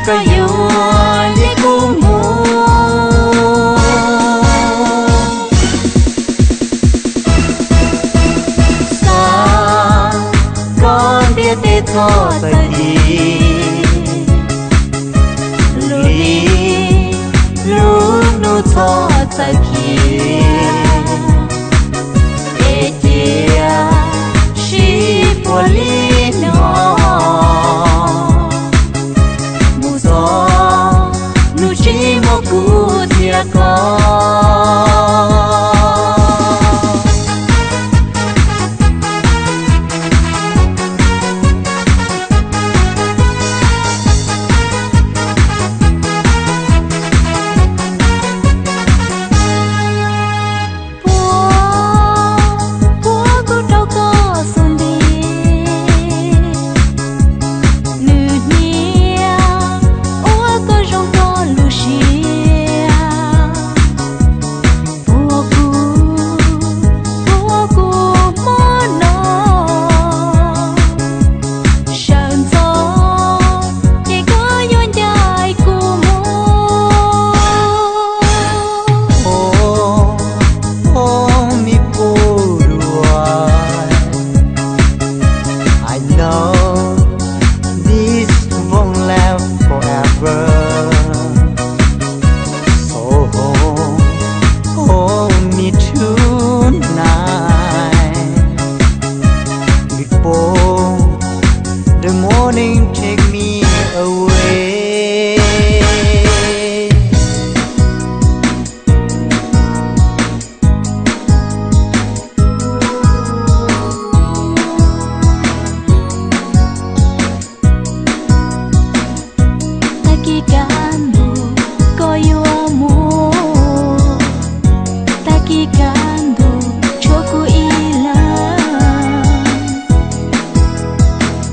koj yuav ntiab kuv mus. Xav koj ntiab teb txhob txawm ci, lub hli lub hnub txhob txawm ci, es cia sib puag li no mus txog hnub tsis muaj kuv thiab koj. Puag, puag kuv rau koj xub ntiag, nws hnia ua koj zoo koj lub siab. Puag kuv, puag kuv hmo no, sawv ntxov ces koj yuav ncaim kuv mus. Oh, oh, mi pub dua. I know this won't last forever. So hold, hold me tonight before the morning take me away. Tag kis kaj ntug koj yuav mus, tag kis kaj ntug tshuav kuv ib leeg,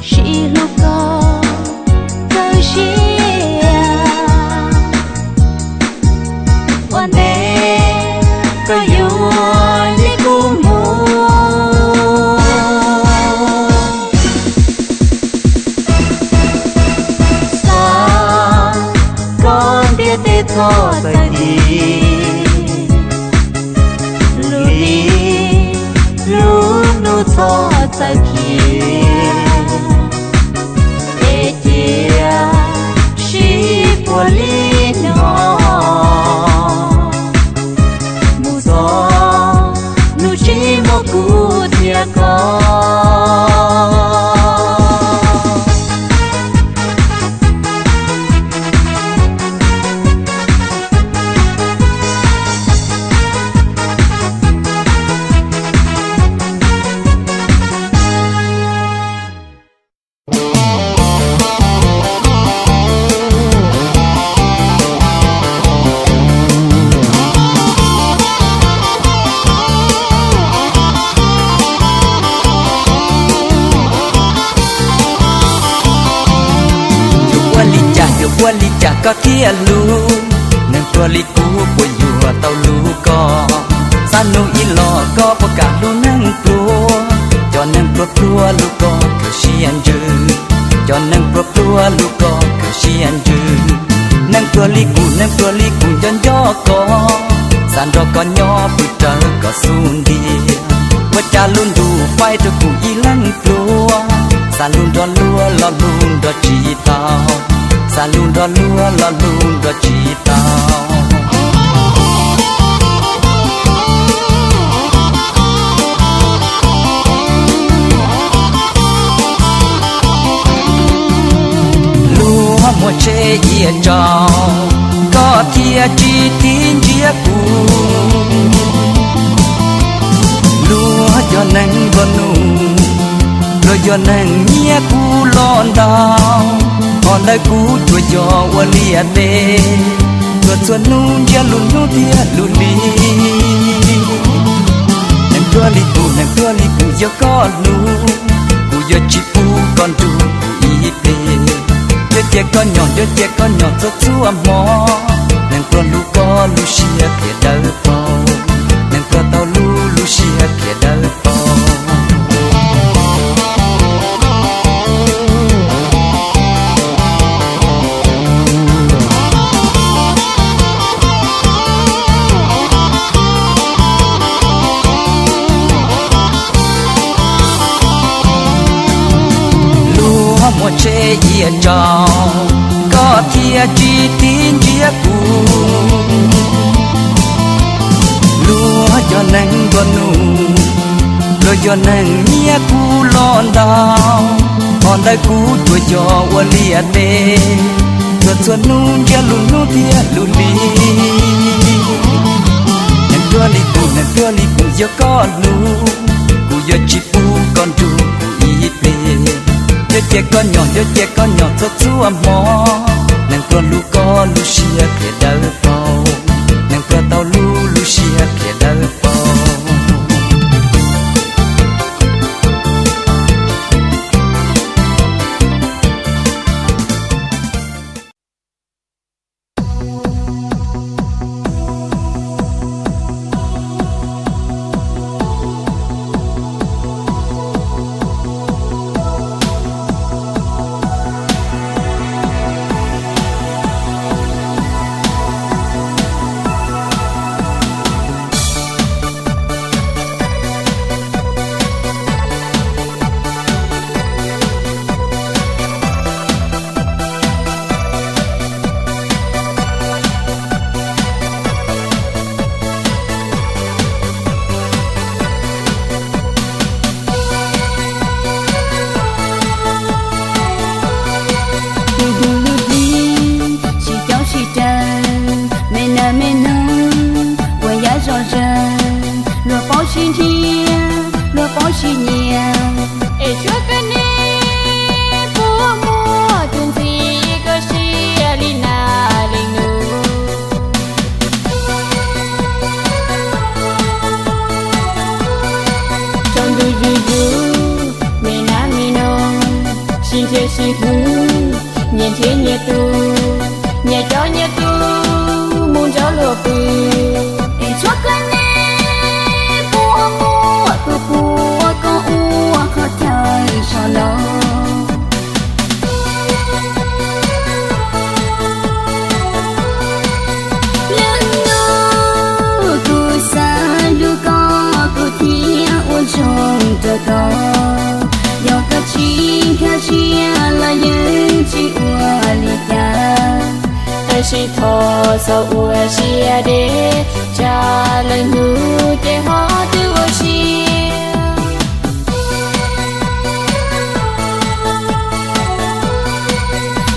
sib hlub koj kawg siab. Ua ntej koj yuav ntiab kuv mus, xav koj ntiab teb txhob txawm ci, lub hli lub hnub txhob txawm ci, es cia sib puag li no mus txog hnub tsis muaj kuv thiab koj. Yuav ua li cas, yuav ua li cas koj thiaj hlub neeg pluag li kuv, puas yuav tau hlub koj? Xav nug ib los koj puas kam hlub neeg pluag? Cov neeg pluag pluag hlub koj kawg siab ntsws, cov neeg pluag pluag hlub koj kawg siab ntsws. Neeg pluag li kuv, neeg pluag li kuv nco nco koj, xav nrog koj nyob pw rawv koj xub ntiag. Ua cas lub ntuj faib rau kuv ib leeg pluag, xav hlub nrog luag los hlub nrog tsis tau, xav hlub nrog luag los hlub nrog tsis tau. Lub muag tsheb ia tsaus, koj thiaj tsis tiv ntsiab kuv. Luag yog neeg nplua nuj, luag yog neeg nyiam kuv los ntau, hos ntawm kuv tsuas yog ua liaj teb, txhua txhua hnub ntsiab lub hnub thiab lub hli. Neeg pluag li kuv, neeg pluag li kuv yog koj hlub, kuv yuav tsis pub koj nrug kuv ib pliag. Yuav cia koj nyob, yuav cia koj nyob txhua txhua hmo, neeg pluag hlub koj lub siab qhia dawb paug, neeg pluag tau hlub lub siab qhia dawb paug. Peb yia tsaug, koj thiaj tsis tiv ntsia kuv. Luag yog neeg nplua nuj, luag yog neeg nyiam kuv los ntau. Qhov ntawd kuv tsuas yog ua liaj teb, txhua txhua hnub ntsia lub hnub thiab lub hli. Neeg tuag li kuv, neeg tuag li kuv yog koj hlub, kuv yuav tsis pub koj nrug kuv ib pliag. Yuav cia koj nyob, yuav cia koj nyob txhua txhua hmo. Neeg pluag hlub koj lub siab qhia dawb paug, neeg pluag tau hlub lub siab qhia dawb paug. Tus hlub hlub thiab sib caum sib cawm, me nas me noog ua yam zoo zoo, luag paub sib nrhiav, luag paub sib nyiam. Es tshuav koj ne, puas muaj tus ntxim koj siab li nas li noog? Tsaus ntuj zuj zus, me nas me noog, sib nrhiav sib hlub, nyias nrhiav nyias tus, nyias coj nyias tus mus nrog luag pw. Es tshuav koj ne, puas muaj tus puav koj ua qhov chaw so no? Lub no kuv xav hlub koj, kuv thiaj ua zoo rau koj. Yog koj tsis nkag siab los yeej tsis ua li cas, tab sis thov txhob ua siab deb, tsam lawm hnub ces ho twb ua siab.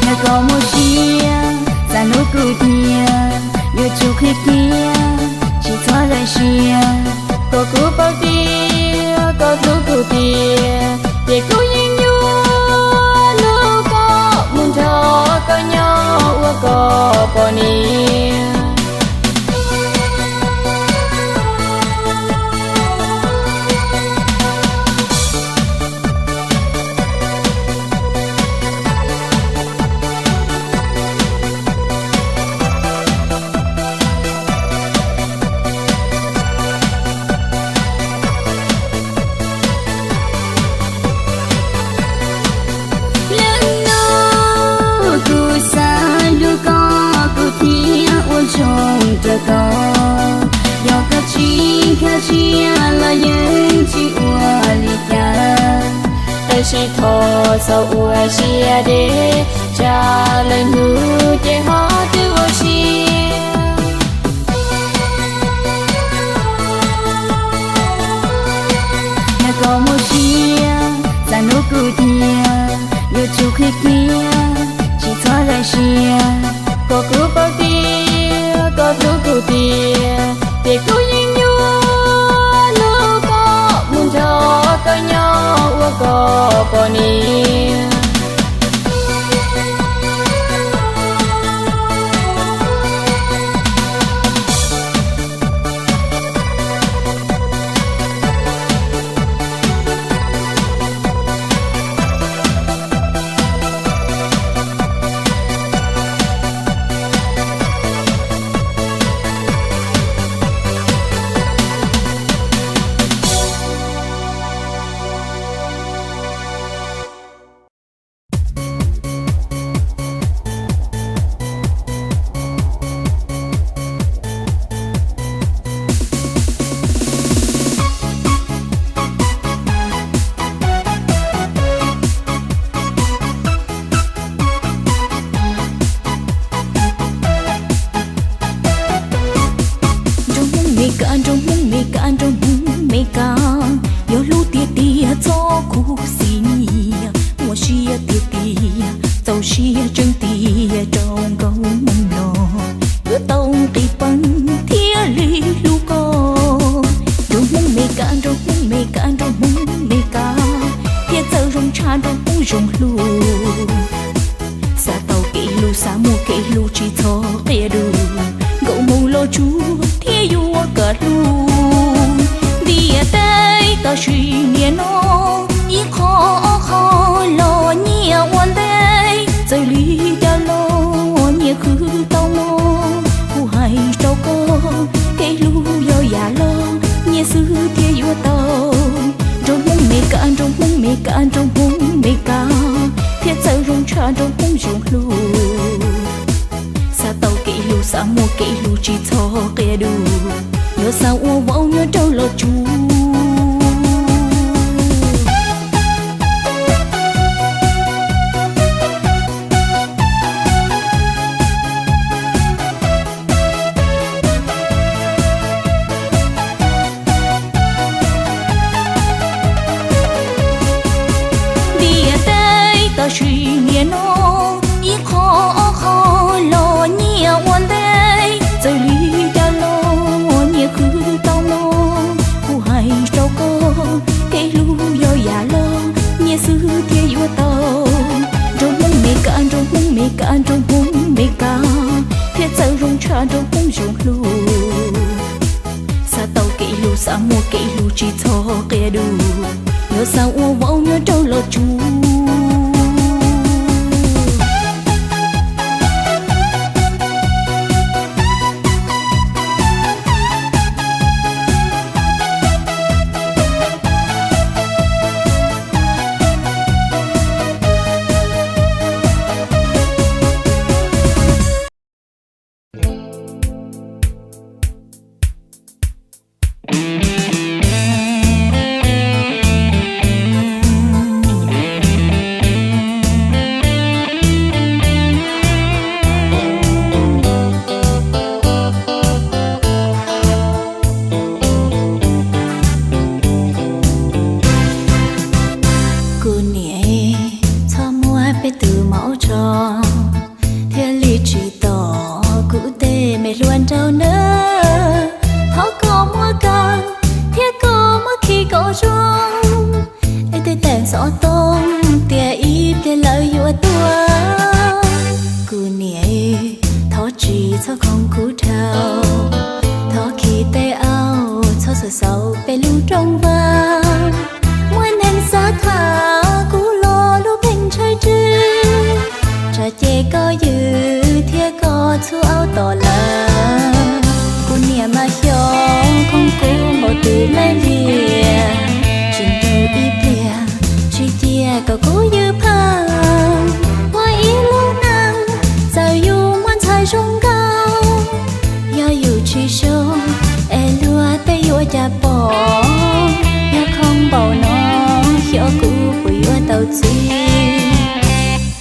Yog koj muaj siab, xav hlub kuv tiag, yuav tsum qhia kiag, tsis txhob daim siab. Kom kuv paub tias koj hlub kuv tiag, ces kuv yeej yuav hlub koj mus nrog koj nyob ua koj poj niam. Lub no kuv xav hlub koj, kuv thiaj ua zoo rau koj. Yog koj tsis nkag siab los yeej tsis ua li cas, tab sis thov txhob ua siab deb, tsam lawm hnub ces ho twb ua siab. Yog koj muaj siab, xav hlub kuv tiag, yuav tsum qhia kiag, tsis txhob daim siab. Kom kuv paub tias koj hlub kuv tiag, ces kuv yeej yuav hlub koj mus nrog koj nyob ua koj poj niam. tshaj nrog Hmoob zoo hlub. Xav tau kev hlub xav muaj kev hlub tsis txhob qia dub, yuav xav ua vauv nyob rau los tsuj. Ntiaj teb tam sim niaj no, ib qho ob qho los nyias ua ntej, txawm li cas los nyias khwv tau mog. Kuv hais rau koj, kev hlub yog yam loj, nyias xwb thiaj yuav tau. Nrog Hmoob Mes Kas, nrog Hmoob Mes Kas, nrog Hmoob Mes Kas, thiaj txawj zoo tshaj nrog Hmoob zoo hlub. Xav tau kev hlub xav muaj kev hlub tsis txhob qia dub, yuav xav ua vauv nyob rau los tsuj. Kuv niam, txhob muab peb tus maum tso, thiaj li tsis tom kuv tej me hluas nraug nawb. Thov koj muab kaw thiab koj muab khi kom zoo, es tej teem xov tooj tias ib pliag lawv yuav tuaj. Kuv niam, thov tsis txhob khoom kuv dhau, thov khi tej au txhob xaus xaus peb lub rooj vag. Muaj neeg xav tham kuv los lub peev ntshai tsw, tsam ces koj yws thiab koj txhub aub tom lawm. Kuv niam mas xyov khoom kuv npaum twg laij liam, tsis nrug ib pliag tsis cia kom kuv yws phaj. Ua ib lub neej txawm yus muaj ntxhais zoo nkauj, yog yus tsis zoo es luag tej yuav cas pom. Yog khoom npaum no xyov kuv puas yuav tau txiv.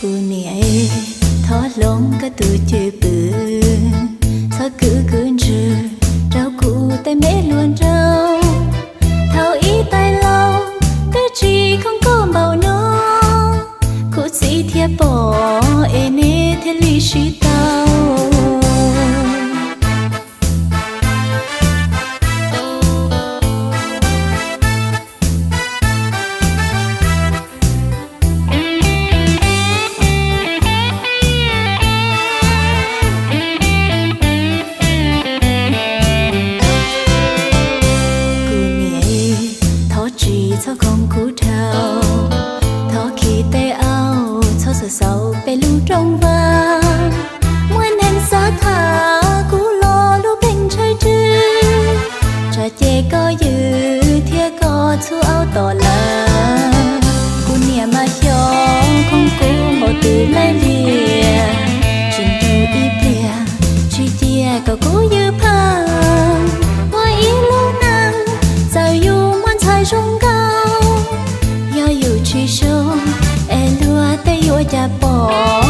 Kuv niam, thov hloov koj tus cwj pwm, txhob kwv kwv ntswg rau kuv tej me hluas nraug. Thaum ib tais laus twb tsis khoom koj npaum no, kuv txiv thiaj pom es neb thiaj li sib tau. Kuv niam, thov tsis txhob khoom kuv dhau, thov khi tej au txhob xaus xaus peb lub rooj vag. Muaj neeg xav tham kuv los lub peev ntshai tsw, tsam ces koj yws thiab koj txhub aub tom lawm. Kuv niam mas xyov khoom kuv npaum twg laij liam, tsis nrug ib pliag tsis cia kom kuv yws phaj. Ua ib lub neej txawm yus muaj ntxhais zoo nkauj, yog yus tsis zoo es luag tej yuav cas pom.